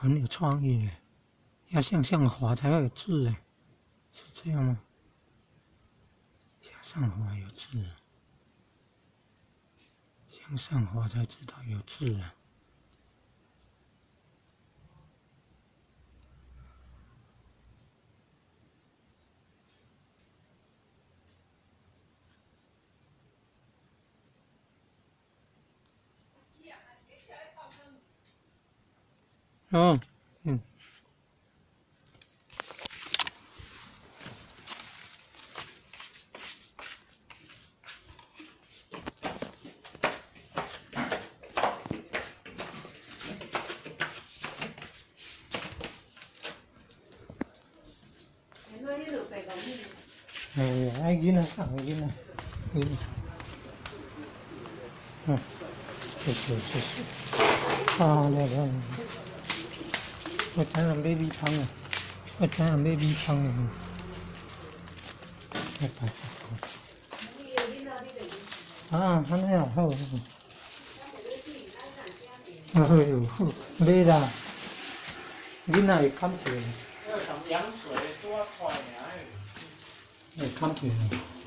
很有創意耶，要向上滑才會有字哎，是這樣嗎？向上滑有字，向上滑才知道有字啊。哦，嗯。哎，愛囡仔送的囡仔，囡仔。嗯，謝謝謝謝。啊，來來。我知影買米香啊，我知影買米香的。來擺。啊，按呢也好。啊好好，買啦。囡仔會砍一个。那個鹽水拄仔出來爾。會砍一个。